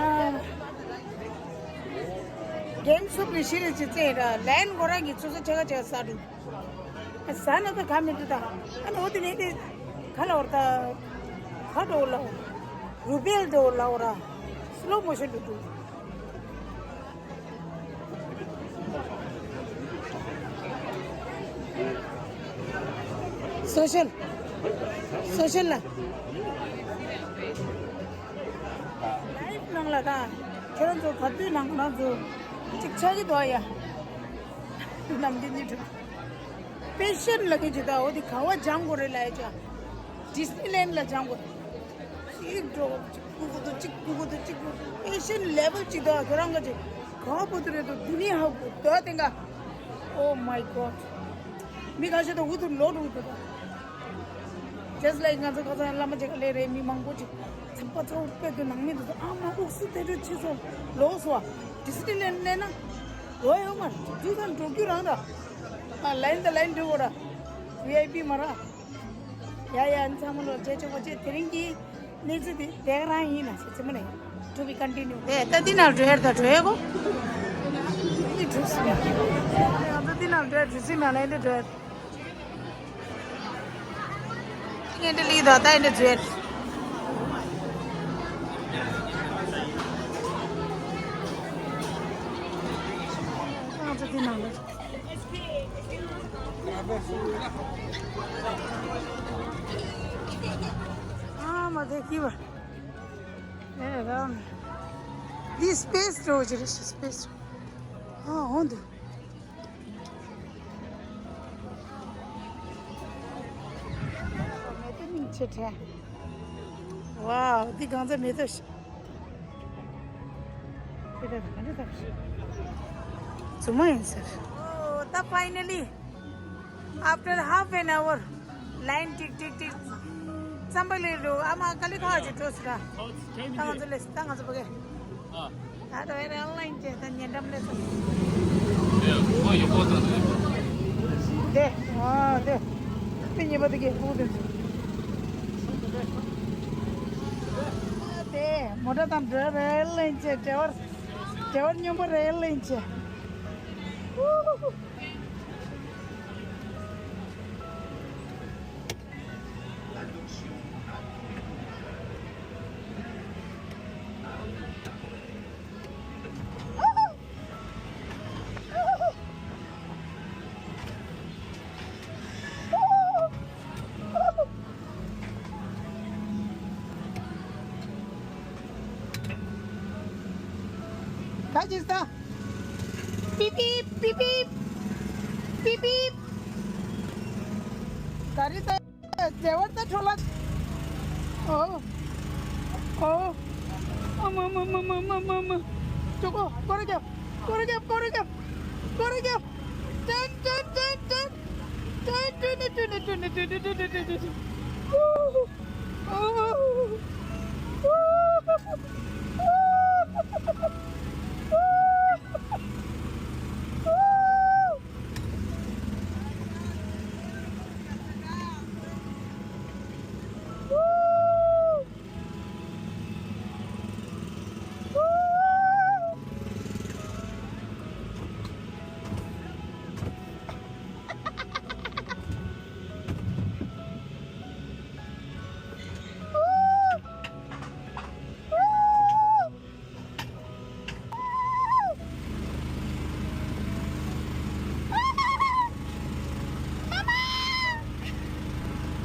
ཨ། གེམ་སུབ་ནི་ཤི་རེ་ཅི་ཙེ་ར་ལན་གོ་ར་གི་ཚོ་ས་ཆ་ག་ཆ་ས་རུ། ཨ་ས་ན་ད་ག་མི་འདུག་ད། ཨ་ནི་འོ་དེ་ནས་དེ་ག་ལ་འོར་ད། ག་འགྲོ་ལ་འོར། རུ་བེལ་འགྲོ་ལ་འོར་ར། སི་ལོ་མོ་ཤོན་དུ་འགྲོ། སོ་ཤལ། སོ་ཤལ་ལ། ལའིབ་ནང་ལ་ད་ཁྱེད་རང་ཚོ་ག་དུས་ནང་ང་རང་ཚོ་གཅིག་ཆགས་ཀྱི་འདུག་ཡ། ནམ་རྒྱུན་གཉིས་འགྲོ། པེ་ཤན་ལ་གི་ཅི་ད་འོ་དེ་ག་བ་སྦྱང་དགོས་རེད་ལ་ཡ་ཅག་ཌི་སི་ནི་ལན་ལ་སྦྱང་དགོས། གཅིག་འགྲོ། གཅིག་སྒུག་གི་འདུག་གཅིག་སྒུག་གི་འདུག་གཅིག་སྒུག་གི་འདུག་པེ་ཤན་ལེ་ཝལ་གཅིག་འདུག་ཁྱོད་རང་ག་ཅིག་ག་བ་བུ་དུ་རེད་འདུག་དེ་ནི་ཧ་གོ་འདུག་དེ་འགའ། Oh my God. མི་ཁ་ཤས་དང་འུ་ཐུག་ལོག་འགྲོ་གི་འདུག Just like ང་ཚོ་ཁ་སང་བླ་མ་མཇལ་ཁ་སླེབས་རེད། མི་མང་པོ་ཅིག་ཚ་པ་ཚ་བོ་དཔེ་དུ་ནང་མི་འདུག་ཨ་མ་དབུགས་སུ་དེ་འདྲ་ཆེ་སོང་། ལོག་སོང་བ། ཌི་སི་ནི་ལན་སླེབས་ན་ལོག་ཡོད་མ་རེད། དུས་ཚོད་འགྲོ་རྒྱུ་རང་ར། ཨ་ལན་དང་ལན་འགྲོ་གོ་ར། ཝི་ཨའི་པི་མ་ར། ཡ་ཡ། ཚང་མ་ལོ་རྒྱ་ཆོག་པ་བྱེད། དེ་རིང་གི་གནས་ཚུལ་དེ་དེ་ག་རང་ཡིན་ན་ཟེར་ཚེ་མ་ནས། To be continue. དེ་ད་འདི་ནང་འགྲོ་ཡར་ད་འགྲོ་ཡ་གོ། འདི་འགྲོ་སྲིད་ན། ང་ཚོ་འདི་ནང་འགྲོ་ཡ་འགྲོ་སྲིད་ན་ལ་འདི་འགྲོ་ཡ། ངས་འདི་ལི་ད་ད་འདི་འགྲོ་ཡ། ང་ཚོ་འདི་ནང་འགྲོ། ཨ་མ་དེ་ཀི་བ། ཨེ་རང་། འདི་སི་པེ་སི་འགྲོ་རྒྱུ་རེད་ཤག་སི་པེ་སི་འགྲོ། ཨ་འོང་འདུག་མེ་ཏོག་སྙིང་རྗེ་དྲན། ཝའོ། འདི་གང་ཚ་མེ་ཏོག་ཤག་དེ་ད་ག་འདྲ་ད། རྫུན་མ་ཡིན་ཟེར། Oh, the finally, after half an hour, line tick, tick, tick. Somebody do. I'm a Kalika Jitosra. Thanks, Tangazulis, Tangazuke. Ah. That way, online, Tanyan Damles. Yeah, oh, you bought that. དེ། ཨ་དེ། དེ་གཉིས་པ་དེ་གས་ཕུག་དེ། དེ་མོ་ཊ་དང་འབྲེལ་རེད་ལེན་ཆེ། ཌ་རའི་ཝར། ཌ་རའི་ཝར་སྨྱོན་པ་རེད་ལེན་ཆེ། ག་ཅི་ས། པི་པི་པི་པི། པི་པི། ག་རེ་ས། ཌ་རའི་ཝར་ད་འཕྲོ་ལ། ཨོ། ཨོ། ཨ་མ་མ་མ། ཅོ་གོ། སྐོར་རྒྱབ། སྐོར་རྒྱབ། སྐོར་རྒྱབ། སྐོར་རྒྱབ། ཏན་ཏན་ཏན་ཏན། ཏན་ཏན་ཏན་ཏན་ཏན། ཨོ། ཨོ།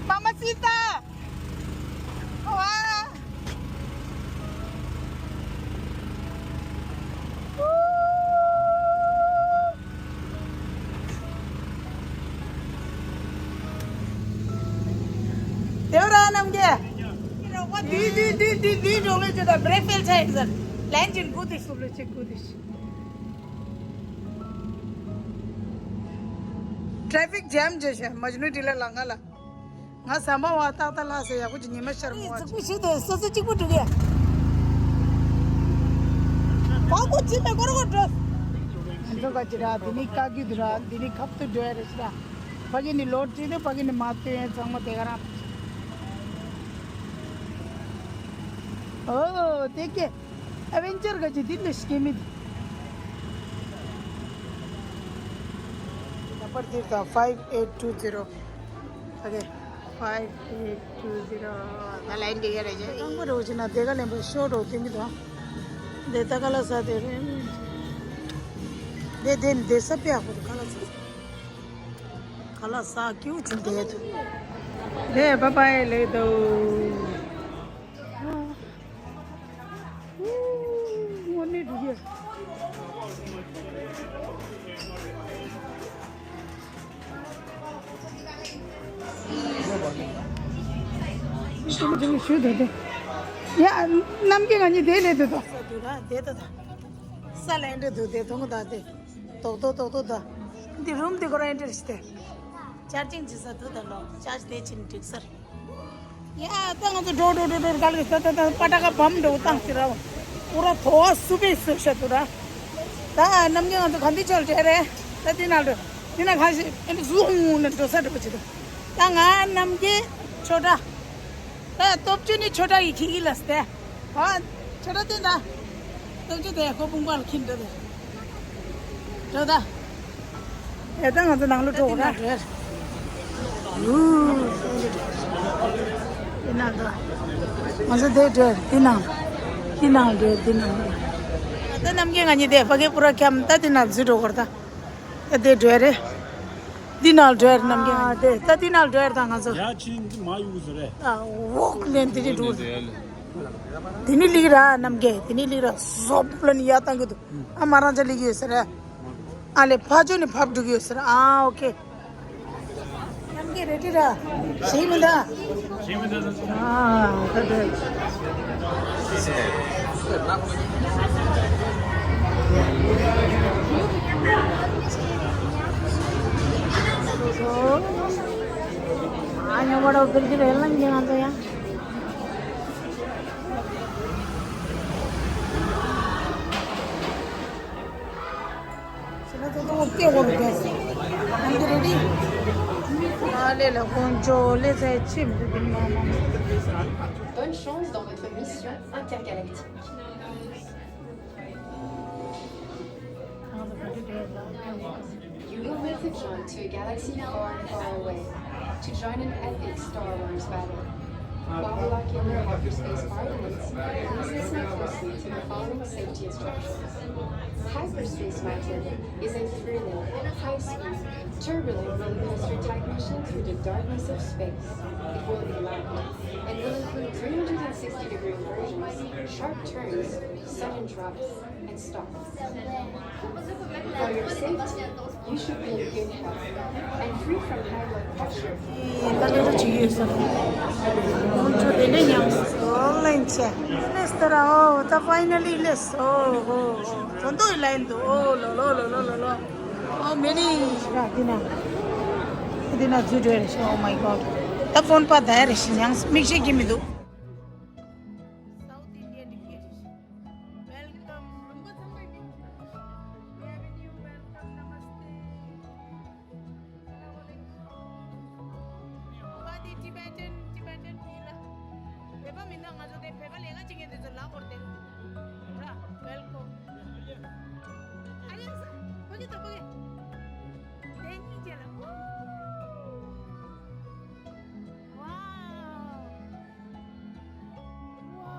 Mamacita! ཝ། དེ་ར་རྣམ་རྒྱལ། དུས་དུས་དུས་དུས་དུས་འགྲོ་ལོས་ཅི་དང་བྲེ་ཕེལ་ཆ་ཡིན་ཟེར། ལན་ཅིན་གུ་དུས་སུབ་ལོས་ཅི་གུ་དུས། ཊེ་ཕིག་ཇེམ་བྱས་ཤག་མཇ་ནུ་ཊི་ལ་ལ་ང་ལ། ང་ཟམ་པ་བ་ཏག་ཏག་ལྷག་ཟེར་ཡག་པོ་ཅིག་ཉི་མ་ཤར་མོ་བ་ཅིག་ཅིག་པུ་ཞིག་ཏུ་སོ་སོ་གཅིག་པུ་འགྲོ་གི། བ་གོ་ཅི་མེ་གོ་རོ་གོ་འགྲོ། ང་ཚོ་ག་ཅི་ར་འདི་ནི་བཀག་རྒྱུ་འདུག་ར། འདི་ནི་ཁབ་ཏུ་འགྲོ་ཡ་རེད་ཤག་ཕ་གི་ནི་ལོ་ཏྲི་ནི་ཕ་གི་ནི་མ་སྟོན་ཚང་མ་དེ་ག་རང་། ཨོ་དེ་ཀེ། ཨེ་ཝེན་ཅར་ག་ཅི་དེ་འདྲ་ཞིག་མི་འདུག་ནམ་བར་འདིར་དང་five eight two zero. Okay, five eight two zero. ད་ལན་འདི་ག་རེ་བྱས། རྐང་པ་རོ་ཅི་ན་དེ་ག་ལེན་པ་ཤོ་རོ་དེ་མི་འདུག་དེ་ད་ག་ལ་ས་དེ་རེད། དེ་དེ་དེ་ས་པེ་ཨ་ཁོ་དེ་ག་ལ་ས། ག་ལ་ས་ཀྱུ་ཅིན་དེ་དུ། ལེ་བ་བའི་ལེ་དོ། དངོས་གནས་འགྲིག་གི། ཞུ་དོ་དེ། ཡ། རྣམ་རྒྱལ་ང་གཉིས་དེ་ལས་དེ་དོ། ས་དུ་ར་དེ་དོ་ད། ས་ལ་འདྲེ་དུ་དེ་དོ་ད་དེ། དོག་དོ་དོག་དོ་ད། འདི་རུམ་འདི་ཁོ་ར་འདྲེ་རེ་ཞིག་དེ། ཅར་ཅིང་བྱེད་ས་དུ་ད་ལོ་ཅར་ཅི་དེ་ཅིན་འགྲིག་སར། ཡ། ད་ང་ཚོ་འགྲོ་འགྲོ་འགྲོ་འགྲོ་ག་ལ་གི་ད་ད་ད་པ་ཏ་ཀ་བམ་འགྲོ་བཏང་ཟེར་ར། པུ་ར་ཐོ་བ་སུ་པེ་སུ་ཤ་དུ་ར། ད་རྣམ་རྒྱལ་ང་ཚོ་ག་འདི་ཆོལ་བྲལ་རེད། ད་འདི་ན་འགྲོ། འདི་ན་ཁ་ཤས་ཨེ་འདྲ་ཟུ་འོང་ན་འགྲོ་ས་འགྲོ་བ་ཅི་དུ། ད་ང་རྣམ་རྒྱལ་ཆོ་འདྲ། ད་སྟོབས་ཆེ་ནི་ཆོ་འདྲ་ཡི་ཁྱི་གི་ལ་སྟེ། ཨ། ཆོ་འདྲ་སྟེ་ད། སྟོབས་ཆེ་དེ་ཁོ་དཔུང་པ་ལ་ཁྱི་འགྲོ་དེ། འགྲོ་ད། ཨེ་ད་ང་ཚོ་ནང་ལོ་འགྲོ་ར། འདི་ནང་འགྲོ། ང་ཚོ་དེ་འགྲོ་འདི་ནང་། འདི་ནང་འགྲོ་འདི་ནང་འགྲོ། ད་རྣམ་རྒྱལ་ང་གཉིས་དེ་ཕ་གི་པུ་ར་ཁྱམས་ད་འདི་ནང་འཛུལ་འགྲོ་གོ་ར་ད། ད་དེ་འགྲོ་རེད། འདི་ནང་འགྲོ་རེད་རྣམ་རྒྱལ་ང་གཉིས། ད་འདི་ནང་འགྲོ་རེད་ད་ང་ཚོ། ཡ་ཆིན་འདི་མ་ཡུག་ཟེར་རེད། ཨ་འོག་ལེན་དེ་ནི་འགྲོ་རེད། དེ་ནི་ལིག་ར་རྣམ་རྒྱལ་དེ་ནི་ལིག་ར་ཟོབ་ལ་ནི་ཡ་བཏང་གི་འདུག་ཨ་མ་རང་ཅག་ལིག་ཡོད་ཟེར་ར། ཨ་ལེ་ཕ་ཇོ་ནི་ཕབ་འགྲོ་གི་ཡོད་ཟེར་ར། ཨ་ཨོ་ཁེ། རྣམ་རྒྱལ་རེ་ཏི་ར། ཞིག་མི་འདའ། ཞིག་མི་འདའ། ཨ་ད་ད། ཨ་ཉོ་བ་རོ་བིར་གི་རེ་ལང་གི་ང་ཚོ་ཡ། Bonne chance dans votre mission intergalactique. You will make the jump to a galaxy far, far away to join an epic Star Wars battle. While locking your hyperspace coordinates, listen closely to the following safety instructions. Hyperspace Mountain is a thrilling, high-speed, turbulent roller coaster type mission through the darkness of space. It will be loud and will include three hundred sixty degree inversions, sharp turns, sudden drops, and stops. For your safety, you should be in good health and free from high blood pressure. ད་ལྟ་ཅི་ཡོད་ས་རེད། ཁོང་ཚོ་དེ་འདྲ་ཉམས་སུ་ལེན་ཆེ། ལེས་ཏོ་ར་ཨོ་ད་ཕའི་ནལ་ལི་ལེས་ཨོ་ཨོ་ཨོ་ཚོན་མདོག་ཡི་ལ་ཡིན་འདུག་ཨོ་ལོ་ལོ་ལོ་ལོ་ལོ་ལོ། ཨོ་མེ་ནི་ར་འདི་ན། འདི་ན་འཛུལ་འགྲོ་རེད་ཤག Oh my god. ད་ཕོན་པ་ད་ཡ་རེད་ཤི་ཉང་མིག་ཤེས་ཀྱི་མི་འདུག South Indian dictatorship. Welcome. Welcome. Namaste. Salam alaikum. Tibetan, Tibetan tea ལ། བོད་པ་མིན་ན་ང་ཚོ་དེ་བོད་པ་ལས་ཀ་བྱེད་མཁན་དེ་ཚོ་ལ་ཧོར་དེ། ར། Welcome. ཨ་ཡ་ས། ཕ་གི་ད་ཕ་གི། དེ་གཉིས་བྱས་ལ། Wow. Wow.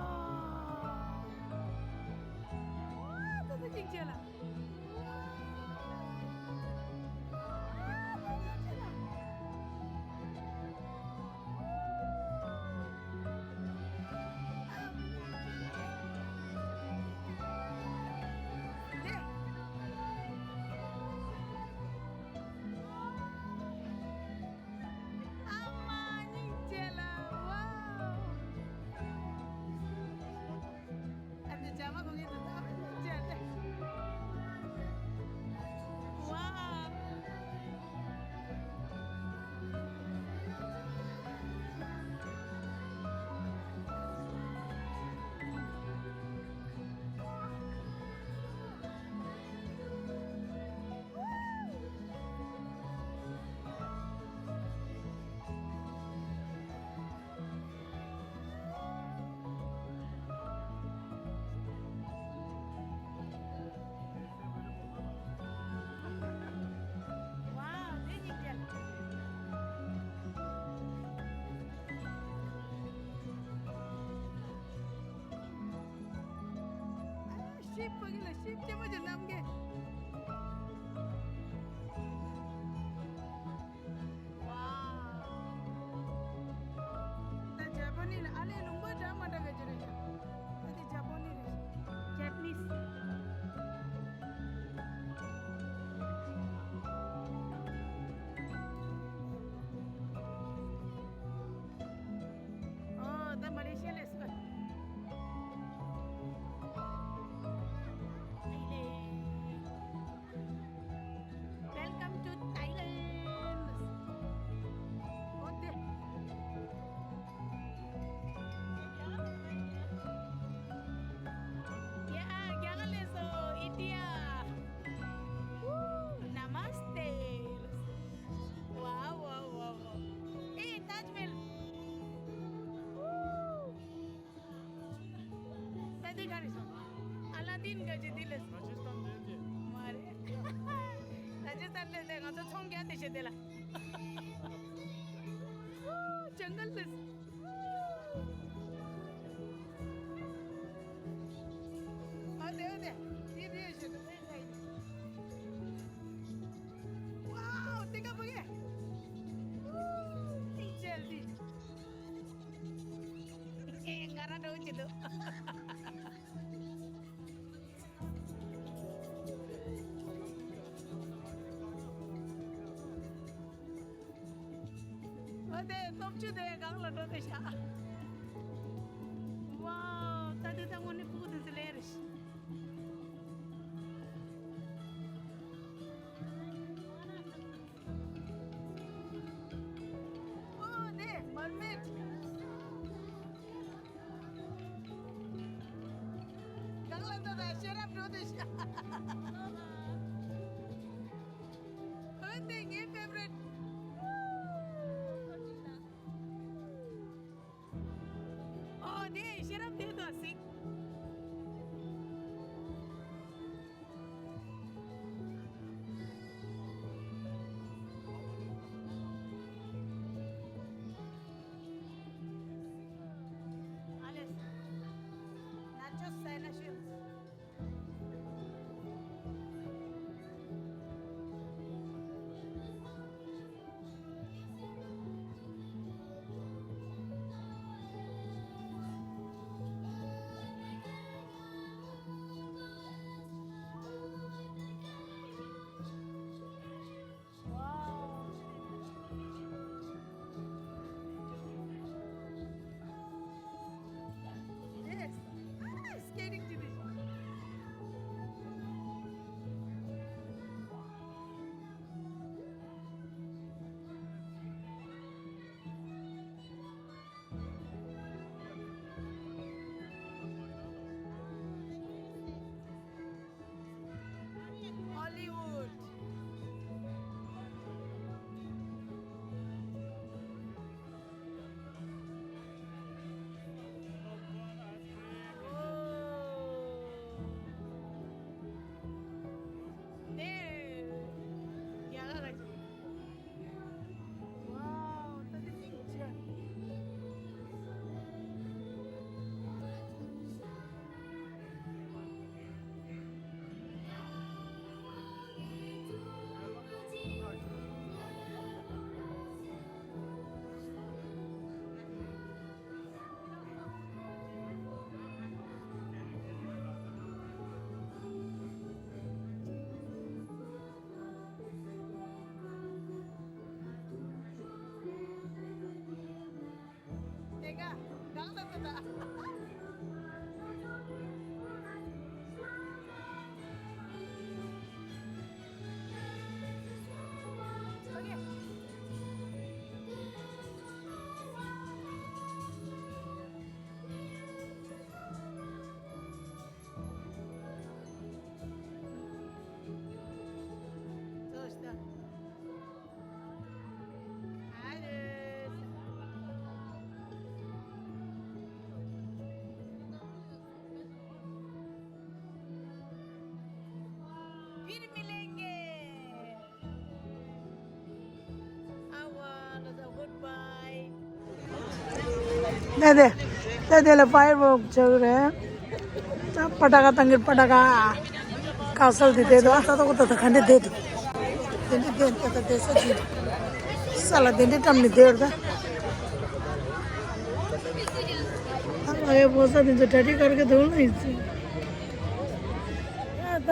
Wow, ད་ད་ཅིག་བྱས་ལ། ཤིབ་ཕ་གི་ལ་ཤིབ་ཆེན་པོ་ཅིག་བསྣམས་གི། Wow. དེ་ག་རེ་སོང་། ཨ་ལ་དིན་ག་ཅི་དེ་ལས། ར་ཇི་སྟན་དེ་དེ། མ་རེད། ར་ཇི་སྟན་ལས་དེ་ང་ཚོ་ཚོང་རྒྱག་དེ་བྱེད་དེ་ལ། ཇང་གལ་ལས། ཨ་དེ་དེ་དེ་དེ་བྱེད་དེ། ཝའོ། དེ་ག་བུ་གེ། ཏི་ཅལ་ཏི། ཨེ་ང་རང་འགྲོ་གི་འདུག་ཨ་དེ་སྟོབས་ཆུ་དེ་གང་ལ་འགྲོ་དེ་ཤ། ཝའོ། ད་དེ་ད་དངོས་གནས་ཕྲུ་གུ་དེ་ཚོ་ལས་རེད། Oh, there, mermaid. གང་ལ་འདོད་ད་ཤེས་རབ་འགྲོ་དུས། ཨོ་དེ་ངའི་ཕེབ་རེད། ཨོ་དེ་ཤེས་རབ་དེ་དང་གཟིགས། Alice, nachos, China shells. Wow. Yes. Ah, skating to this. Hollywood. Wow, that is picture. དེ་ག་གང་ལ་ཐུག་ད། फिर मिलेंगे। आवा, ल जाऊ, good bye. दे दे, दे दे, ल fire work चल रहे हैं। पटाखा तंग पटाखा। कासल दे दे दो, आता तो को तो खंडे दे दो। दे दे, दे दे, दे दे, सला दे दे, टम दे दो। अरे वो सब इनसे टटी करके दो ना इनसे। ད་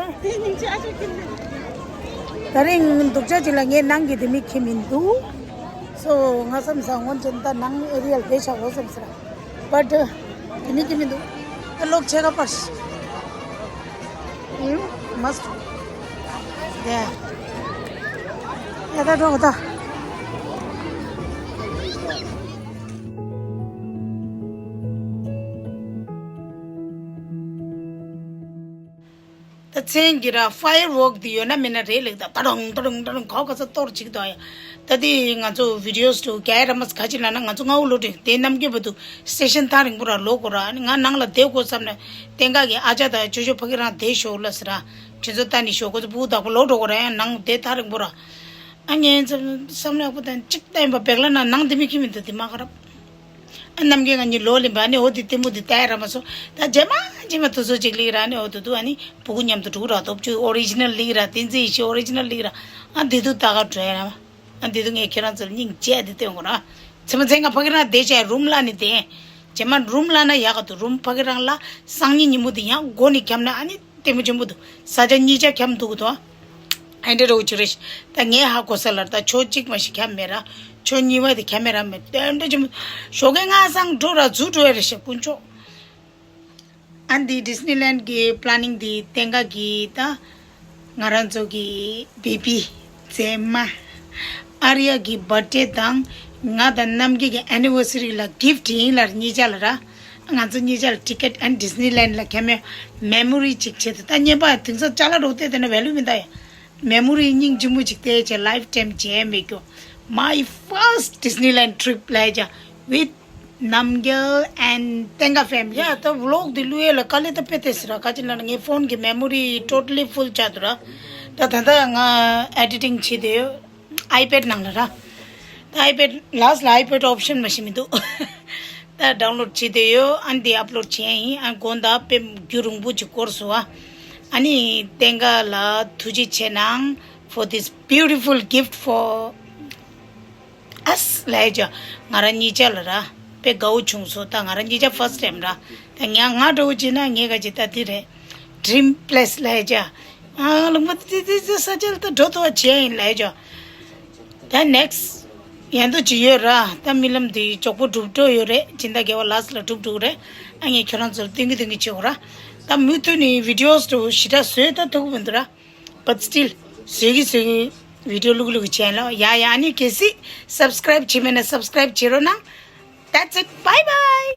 རིང་སྡུག་ཅག་ཅིག་ལ་ངའི་ནང་གི་དེ་མི་ཁྱིམ་མི་འདུག་སོ་ང་བསམ་ས་སྔོན་ཅན་ད་ནང་ཨེ་རི་ཡལ་བསྡད་བཞག་འོ་བསམ་ས་ར། བཊ་དེ་མི་ཁྱིམ་མི་འདུག་ད་ལོག་ཆེ་ག་པར་ཡིན་མ་སོང་། ཡ་ད་འགྲོ་ག་ད། ད་མཚན་གྱི་ར་ཕ་ཡར་ཝོག་དེ་ཡོད་ན་མེད་ན་རེད་ལེགས། ད་ཏ་རང་ཏ་རང་ཏ་རང་ག་ག་ས་གཏོར་ཅིག་དང་ཡ། ད་དེ་ང་ཚོ་བི་ཌི་ཡོ་སི་དུ་ག་ར་མ་ཁ་ཅིག་ལ་ན་ང་ཚོ་ང་འུ་ལོ་དྲེ་དེ་གནམ་རྒྱུད་བར་དུ་སི་ཊེ་ཤན་ཐག་རིང་པོ་ར་ལོག་དགོས་ར། ང་ནང་ལ་བསྡད་དགོས་བསམ་ན་བསྟན་དགའ་གི་ཨ་ཅག་དང་ཅོ་ཅོ་ཕ་གི་རང་བསྡད་ཤོག་ལ་ཟེར་ར། ཁྱེད་ཚོ་ལྟ་ནི་ཤོག་ཁོ་ཚོ་བུ་བདག་པོ་ལོག་འགྲོ་དགོས་ར། ཡང་ནང་བསྡད་ཐག་རིང་པོ་ར། ཨ་ངས་བསམ་བསམ་ཡག་པོ་དང་གཅིག་ལྟ་ཡིན་པ་བེག་ལ་ན་ནང་དེ་མི་ཁྱི་མི་འདུག་དེ་མ་ག་རབ། ཨ་གནམ་རྒྱུད་ང་གཉིས་ལོ་ལིན་པ་ནི་འོ་དེ་ལྟད་མོ་དེ་ལྟ་ཡ་ར་མ་སོང་། ད་རྗེས་མ་རྗེས་མ་དུ་སོ་ཅིག་ལིག་ར་ནི་འོ་དུ་དུ་ཨ་ནི་བུ་གུ་མཉམ་དུ་འགྲོ་ར་ཐོབ་ཆུ་ཨོ་རི་ཇི་ནལ་ལིག་ར་བསྟན་འཛིན་ཡེ་ཤེས་ཨོ་རི་ཇི་ནལ་ལིག་ར། ཨ་འདི་དུ་ད་ག་བྲོས་ར། ཨ་འདི་དུ་ངས་ཁྱེད་རང་ཚོར་སྙིང་རྗེ་དེ་སྟོན་དགོས་ར། ཚེ་མ་ཚེ་ང་ཕ་གི་རང་བསྡད་བྱས་རུམ་ལ་ནི་དེ། རྗེས་མ་རུམ་ལ་ན་ཡག་ག་དུ་རུམ་ཕ་གི་རང་ལ་སང་ཉིན་ཉིན་མོ་དེ་ཡང་སྒོ་ནི་འཁྱམ་ན་ཨ་ནི་ལྟད་མོ་ཆེན་པོ་འདུག་ས་ཆ་གཉིས་ཆ་འཁྱམ་འདུག་གི་དོ། ཨ་འདྲ་རོ་ཅི་རེད། ད་ངས་ཧ་གོ་ས་ལར་ད་ཆོ་གཅིག་མ་ཞིག་འཁྱམ་མེད་ར། ཆོ་གཉིས་པ་དེ་འཁྱམ་མེད་ར་མེད་ལྟད་འདྲ་ཆེན་པོ། ཞོགས་ཀས་ང་སང་འགྲོ་ར་འཛུལ་འགྲོ་ཡ་རེད་ཤག་དཀོན་མཆོག་ཨ་འདི་ཌི་སི་ནི་ལན་གི་པི་ལ་ནིང་འདི་བསྟན་དགའ་གི་ད་ང་རང་ཚོ་གི་བེ་བི་མཛེས་མ་ཨར་ཡ་གི་བར་ཐི་ཌེ་དང་ང་དང་རྣམ་རྒྱལ་གི་ཨེ་ནི་ཝར་སི་རི་ལ་གིཕ་ཊི་ཡིན་ལར་གཉིས་ཆ་ལ་ར། ང་ཚོ་གཉིས་ཆ་ལ་ཊི་ཀེ་ཊི་ཨན་ཌི་སི་ནི་ལན་ལ་ཁྱམས་མེ་མོ་རི་ཅིག་བྱེད་དུ་ད་བརྙན་པ་དེང་སང་ཅ་ལག་རོགས་བལྟས་དེ་ན་ཝེ་ལུ་མི་འདའ་ཡ། མེ་མོ་རི་སྙིང་རྗེ་མོ་ཅིག་བལྟས་བྱས་ལའིཕ་ཊའིམ་བརྗེད་མེད་རྒྱུ། My first Disneyland trip ལ་ཡ་with རྣམ་རྒྱལ་and བསྟན་དགའ་ཕེ་མི་ལི། ཡ་ད་བི་ལོག་འདི་བླུག་ཡས་ལ་དཀའ་ལས་ད་དཔེ་ཏེ་ཟེར་ར་ཁ་ཅིག་ལ་ངའི་ཕོན་གི་མེ་མོ་རི་ཊོ་ཊ་ལི་ཕུལ་ཆགས་འདུག་ར། ད་ད་ད་ང་ཨེ་ཌི་ཊིང་བྱེད་དེ་ཡོད། ཨའི་པེ་ཌི་ནང་ལ་ར། ད་ཨའི་པེ་ཌི་ལཱ་སི་ཊི་ལ་ཨའི་པེ་ཌི་ཨོབ་ཤན་མ་ཤི་མི་འདུག་ད་ཌའུན་ལོཌ་བྱེད་དེ་ཡོད། ཨ་ནི་དེ་ཨབ་ལོཌ་བྱས་ཡིན། ཨ་དགོང་དག་དཔེ་རྒྱུན་རིང་པོ་ཅིག་འགོར་སོང་ཨ། ཨ་ནི་བསྟན་དགའ་ལ་ཐུགས་རྗེ་ཆེ་གནང་for this beautiful gift for us ལ་ཡ་ཅོ། ང་རང་གཉིས་ཆ་ལ་ར་དཔེ་དགའ་བོ་བྱུང་སོང་། ད་ང་རང་གཉིས་ཆ་ཕར་སི་ཊི་ཊེམ་ར། ད་ང་ང་འདྲ་བོ་བྱས་ན་ངས་ག་ཅི་ད་འདི་རེད། ཌི་རིམ་པི་ལེ་སི་ལ་ཡ་ཅོ། ཨ་ལུང་པ་དེ་དེ་དེ་ས་ཆ་ལ་ད་འགྲོ་ཐུབ་པ་བྱས་ཡིན་ལ་ཡ་ཅོ། ད་ནེག་སི་ཊི་ཡན་དུ་ཅི་ཡོད་ར། ད་རྨི་ལམ་འདི་མགྱོགས་པོ་འགྲུབ་འགྲོ་ཡོད་རེད། སྦྱིན་བདག་དགེ་བ་ལགས་ལ་འགྲུབ་འགྲོ་རེད། ཨ་ངས་ཁྱོད་རང་ཚོར་སྟོན་གི་སྟོན་གི་བྱེད་དགོས་ར། ད་མུ་མཐུད་ནས་བི་ཌི་ཡོ་སི་དུ་ཞེ་དྲག་བཟོས་ད་ཐུབ་གི་མི་འདུག་ར། But still བཟོས་གི་བཟོས་གི་བི་ཌི་ཡོ་བླུག་བླུག་གི་བྱས་ལ་ཡ་ཡ། ཨ་ནི་གལ་སྲིད་སབ་སི་ཀ་རེབ་བྱས་མེད་ན་སབ་སི་ཀ་རེབ་བྱེད་རོགས་གནང་། That's it. Bye bye.